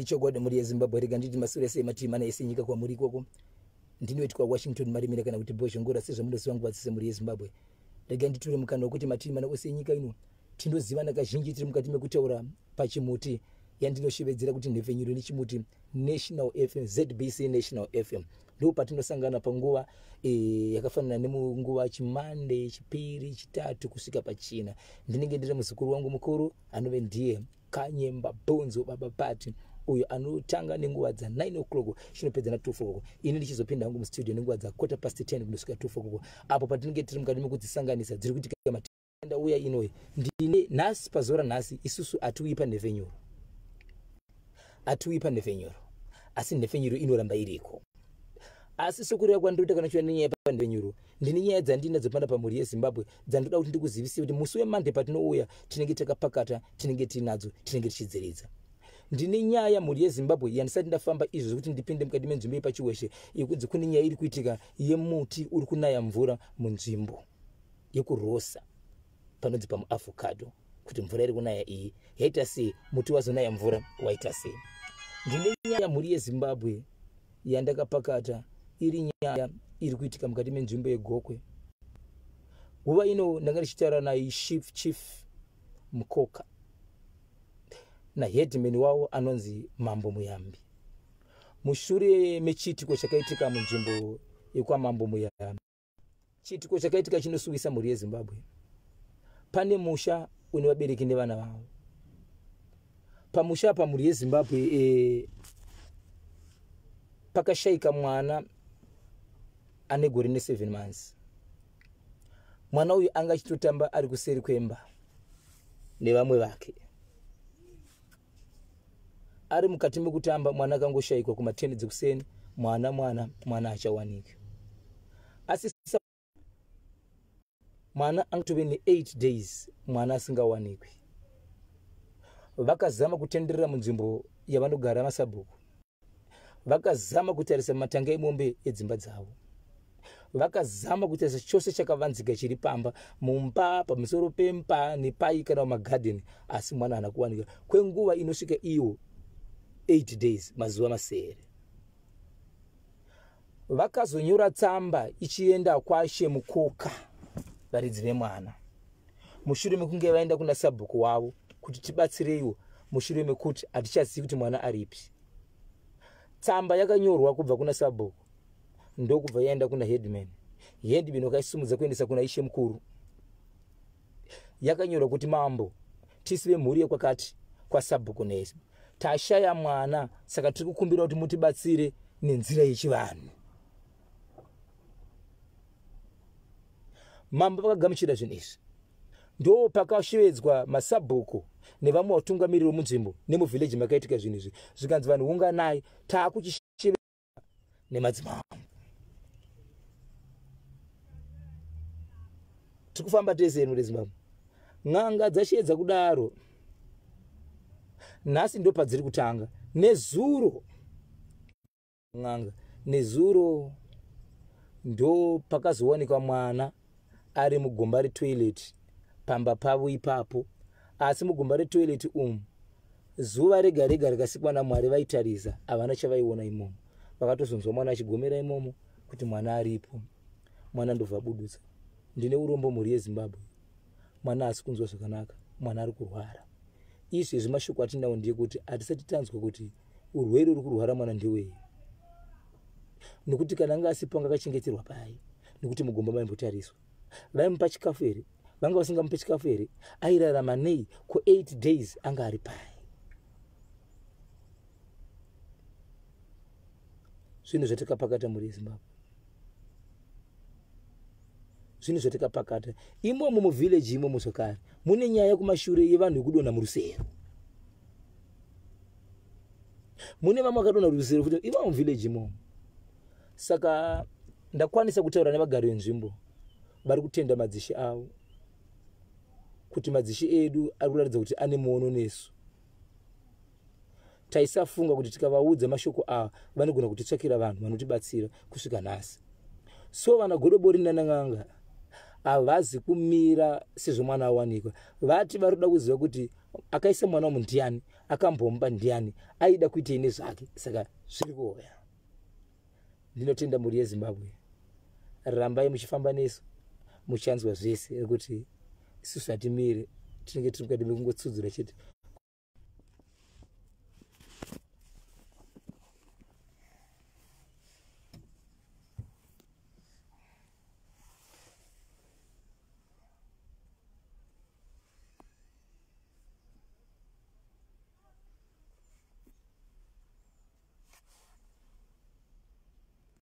Ichokwadi mhuri yeZimbabwe, rega nditi masure sei mativi mana ese nyika kwamuri ikoko. Ndinoitwa Washington Marimira kana kuti Bhozhongora sezvamunoziva nguva dzese mhuri yeZimbabwe. Rega nditore mukana wekuti mativi mana ose enyika ino tinozivana kazhinji tiri mukati mekutaura pachimuti yandinoshevedzera kuti nhepfenyuro nechimuti National FM, ZBC National FM. Ndipo patinosangana panguva yakafanana nemunguva chimande, chipiri, chitatu kusvika pachina. Ndinenge ndiri muzukuru wangu mukuru anove ndiye Kanyemba Bhonzo Baba Pati uyo anotanga nenguva dza 9 o'clock chinopedza na 2 o'clock. Ini ndichizopinda hangu mustudio nenguva dza quarter past 10 kundosvika 2 o'clock apo patinenge tiri mukati mekudzisanganisa dziri kuitika ndauya inoyi ndine nhasi pazuva ranhasi isusu hatiuyi panhepfenyuro, hatiuyi panhepfenyuro, asi nhepfenyuro inoramba iriko. Asi sokureva kwandinoita kana chiuya nenyaya panhepfenyuro, ndine nyaya dzandinadzo pana pamhuri yeZimbabwe dzandinoda kuti ndikuzivise kuti musi weMonday patinouya tinenge takapakata, tinenge tiinadzo, tinenge tichidziridza. Ndine nyaya mhuri yeZimbabwe yandisati ndafamba izvo zvekuti ndipinde mukati menzvimbo yepaChiweshe yekunzi kune nyaya iri kuitika yemuti uri kunaya mvura munzvimbo yekurosa panonzi pamuavocado, kuti mvura iri kunaya iyi yaita sei, muti wazonaya mvura waita sei. Ndine nyaya mhuri yeZimbabwe yandakapakata iri nyaya iri kuitika mukati menzvimbo yeGokwe. Nguva ino ndanga ndichitaura nachief Chief Mukoka naheadman wavo anonzi Mambo Muyambi mushure mechiitiko chakaitika munzvimbo yekwaMambo Muyambi. Chiitiko chakaitika chinosuwisa mhuri yeZimbabwe. Pane musha une vabereki nevana vavo. Pamusha apa mhuri yeZimbabwe pakashaika mwana ane gore ne7 months. Mwana uyu anga achitotamba ari kuseri kwemba nevamwe vake. Ari mukati mekutamba mwana akangoshaikwa kuma 10 dzekuseni, mwana mwana mwana achawanika. Asi mwana angatove ne8 days mwana asingawanikwi. Vakazama kutenderera munzvimbo yavanogara masabhuku, vakazama kutarisa matanga emombe edzimba dzavo, vakazama kutarisa chose chakavanzika chiri pamba, mumba, pamusoro pemba nepai kana mumagadheni, asi mwana haana kuwanika kwenguva inosvika iwo 8 days, mazuva masere. Vakazonyora tsamba ichienda kwaShe Mukoka, varidzi vemwana, mushure mekunge vaenda kuna sabhuku wavo kuti tibatsireiwo mushure mekuti hatichazivi kuti mwana aripi. Tsamba yakanyorwa kubva kuna sabhuku ndokubva yaenda kuna headman. Headman wakaisumudza kuendesa kuna ishe mukuru. Yakanyorwa kuti mambo, tisi vemhuri yekwakati kwasabhuku nesi tashaya mwana, saka tiri kukumbira kuti mutibatsire nenzira yechivanhu. Mambo vakagamuchira zvinhu izvi. Ndo pakashevedzwa masabhuku nevamwe vatungamiriri vemunzvimbo nemuvhileji makaitika zvinhu izvi, zvikanzi vanhu unganai, taakuchishevedza nemadzimambo. Tiri kufamba tese ino reZimbabwe. N'anga dzasheedza kudaro nhasi ndo padziri kutanga. Nezuro n'anga, nezuro ndo pakazowanikwa mwana ari mugomba retoilet pamba pavo ipapo. Asi mugomba retoilet umu zuva rega rega rikasikwa naMwari vaitarisa, havana chavaiona imomo. Vakatozonzwa mwana achigomera imomo kuti mwana aripo. Mwana ndobva budutsa. Ndine urombo mhuri yeZimbabwe, mwana haasi kunzwa zvakanaka, mwana ari kurwara. Izvezvi mashoko atinawo ndeyekuti hatisati tanzwa kuti urwere uri kurwara mwana ndewei, nekuti kana anga asipo anga akachengeterwa pai, nekuti mugomba maimbotariswa. Vaimupa chikafu here? Vanga vasingamupe chikafu here? Airarama nei? Ko 8 days anga ari pai? Zvinhu zvatakapakata mhuri yeZimbabwe, zvinhu zvatakapakata imomo muvillage imomo. Zvakare mune nyaya kumashure yevanhu vekudonha murusero. Mune vamwe vakadonha rusero futi imomo muvillage imomo. Saka ndakwanisa kutaura nevagari venzvimbo, vari kutenda madzishe avo kuti madzishe edu ari kuratidza kuti ane muono nesu. Taisafunga kuti tikavaudza mashoko ava vanogona kutitsvakira vanhu vanotibatsira kusvika nhasi. So vana godobori nanang'anga havazi kumira sezvo mwana awanikwa. Vati vari kuda kuziva kuti akaisa mwana umu ndiani, Akambomuba ndiani? Aida kuitei nezvake? Saka zviri kuoya. Ndinotenda mhuri yeZimbabwe, rambai muchifamba nesu, muchanzwa zvese, nekuti isusu hatimire, tinenge tiri mukati mekungotsudzura chete.